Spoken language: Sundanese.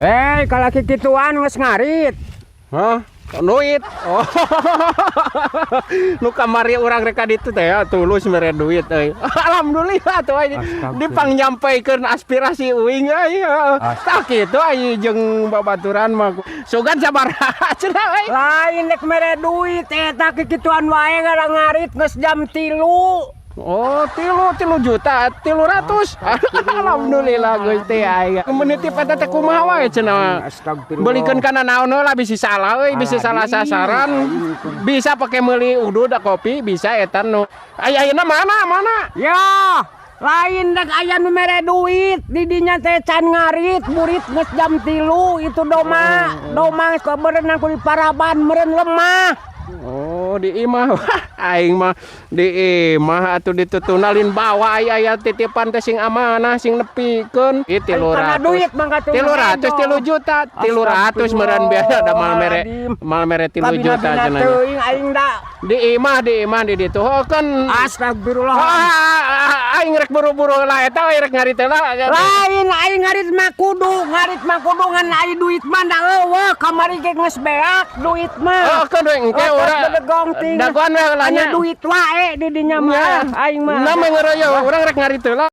Eh, kalau kikituan geus ngarit. Hah? Duit. Oh. Nu kamari urang rek ka ditu teh ya, tulus mere duit euy. Alhamdulillah tuh euy. Astagfirullah. Dipangnyampeikeun aspirasi uing euy. Tah kitu euy jeung babaturan mah. Sugan sabaraha cenah euy. Lain rek mere duit eta kikituan wae gara ngarit geus jam 3. Oh, 3 juta, 300. Alhamdulillah, Gusti aing. Menitip eta teh kumaha wae cenah. Astagfirullah. Belikeun kana naon heula, bisi salah euy, bisa salah sasaran. Bisa pake meuli udud kopi, bisa eta nu. Aya ayeuna mana mana? Ya, lain rek aya nu mere duit, di dinya teh can ngarit, burit geus jam 3 itu doma. Doma geus berenang ku di paraban meureun lemah. Oh, di imah. Wah, aing mah di imah atuh ditutunalin bawa aya aya titipan teh sing amanah, sing nepikeun. Ih, tilu Karena ratus. Duit mah katuh 300, 3 juta, 300 meureun biasa da mal mere mal mere 3 juta cenah. Teuing aing da. Di imah, di imah di ditu. Oh, kan. Astagfirullah. Ah, aing rek buru-buru lah eta we rek ngarit lah. Lain aing ngarit mah kudu ngan ai duit mah da euweuh, kamari ge geus beak duit mah. Oh, kan we engke Oh, urang. Bedegong ting. Dagoan we heula Hanya nya. duit wae di dinya mah aing mah. Nah, ngeroyo urang rek ngarit heula.